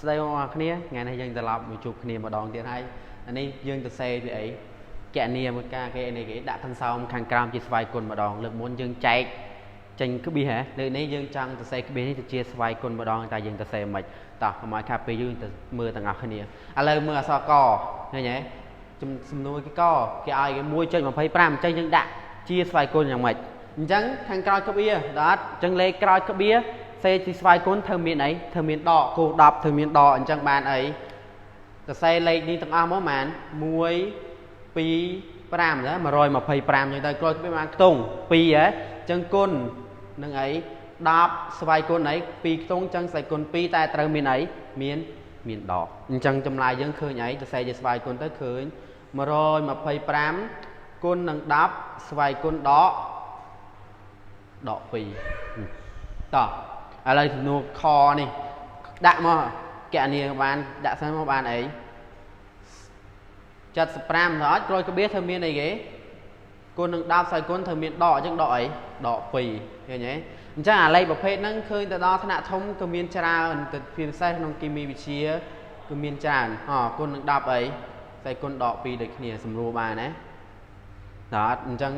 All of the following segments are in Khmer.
ស្ដីបងប្អូនគ្នាថ្ងៃនេះយើងត្រឡប់មកជួបគ្នាម្ដងទៀតហើយអានេះយើងទៅសេពីអីកណនីមួយការគេនេះគេដាក់កន្សោមខាងក្រោមជាស្វ័យគុណម្ដងលើកមុនយើងចែកចេញក្បៀសហ៎លើកនេះយើងចង់ទៅសេក្បៀសនេះទៅជាស្វ័យគុណម្ដងតែយើងទៅសេមិនតោះកុំឲ្យខាតពេលយូរទៅមើលទាំងអស់គ្នាឥឡូវមើលអក្សរកឃើញទេសំណួរគេកគេឲ្យគេ1.25អញ្ចឹងយើងដាក់ជាស្វ័យគុណយ៉ាងម៉េចអញ្ចឹងខាងក្រោយក្បៀសដល់អត់អញ្ចឹងលេខក្រោយក្បៀសសេជាស្វ័យគុណធ្វើមានអីធ្វើមានដកគោ10ធ្វើមានដកអញ្ចឹងបានអីសរសេរលេខនេះទាំងអស់មកបាន1 2 5ណា125អញ្ចឹងទៅក្រោយក្បៀសបានខ្ទង់2ហ៎អញ្ចឹងគុណនឹងអី10ស្វ័យគុណអី2ខ្ទង់អញ្ចឹងស្វ័យគុណ2តែត្រូវមានអីមានដកអញ្ចឹងចម្លើយយើងឃើញអីសរសេរជាស្វ័យគុណទៅឃើញ125គុណនឹង10ស្វ័យគុណដក2តោះឥឡូវសំណួរខនេះដាក់មកកណនីបានដាក់សិនមកបានអី75ទៅអត់ក្រោយក្បៀសធ្វើមានអីគេគុណនឹង10ស្វ័យគុណធ្វើមានដកអញ្ចឹងដកអីដក2ឃើញទេអញ្ចឹងអាលេខប្រភេទហ្នឹងឃើញទៅដល់ថ្នាក់ធំក៏មានច្រើនទៅពិសេសក្នុងគីមីវិទ្យាគឺមានច្រើនអគុណនឹង10អីស្វ័យគុណដក2ដូចគ្នាសម្រួលបានណាដល់អត់អញ្ចឹង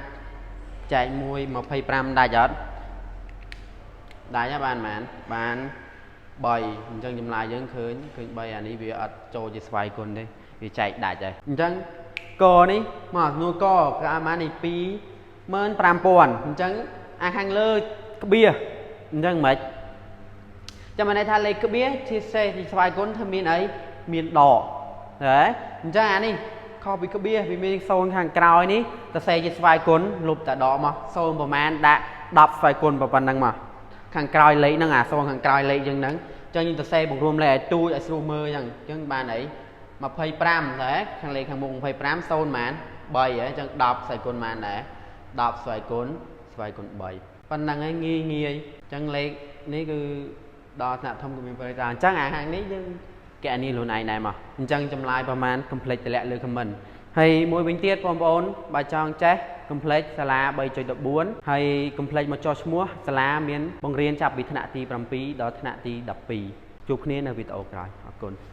75ចែក1 25ដាច់អត់ដាច់បានប៉ុន្មានបាន3អញ្ចឹងចម្លើយយើងឃើញ3អានេះវាអត់ចូលជាស្វ័យគុណទេវាចែកដាច់ហើយអញ្ចឹងកនេះមកសំណួរកគេឲ្យបាននេះ25000អញ្ចឹងអាខាងលើក្បៀសអញ្ចឹងមិនចាំមានន័យថាលេខក្បៀសជាសេសជាស្វ័យគុណធ្វើមានអីមានដកហ៎អញ្ចឹងអានេះខុសពីក្បៀសវាមាន0ខាងក្រោយនេះតសេជាស្វ័យគុណលុបតែដកមក0ប្រមាណដាក់10ស្វ័យគុណប៉ុណ្ណឹងមកខាងក្រោយលេខហ្នឹងអា0ខាងក្រោយលេខយើងហ្នឹងអញ្ចឹងយើងទៅសេបង្រួមលេខឲ្យទូចឲ្យស្រួលមើលអញ្ចឹងបានអី25តែខាងលេខខាងមុខ25 0ប៉ុន្មាន3ហ៎អញ្ចឹង10ស្វ័យគុណប៉ុន្មានដែរ10ស្វ័យគុណ3ប៉ុណ្ណឹងឯងងាយងាយអញ្ចឹងលេខនេះគឺដល់ថ្នាក់ធំក៏មានប្រយោជន៍អញ្ចឹងអាខាងនេះយើងកណនីខ្លួនឯងដែរមកអញ្ចឹងចម្លើយប្រមាណ complete តម្លាក់លើ comment ហើយមួយវិញទៀតបងប្អូនបើចង់ចេះ complete សាលា3.14ហើយ complete មកចុះឈ្មោះសាលាមានបង្រៀនចាប់ពីថ្នាក់ទី7ដល់ថ្នាក់ទី12ជួបគ្នានៅវីដេអូក្រោយអរគុណ។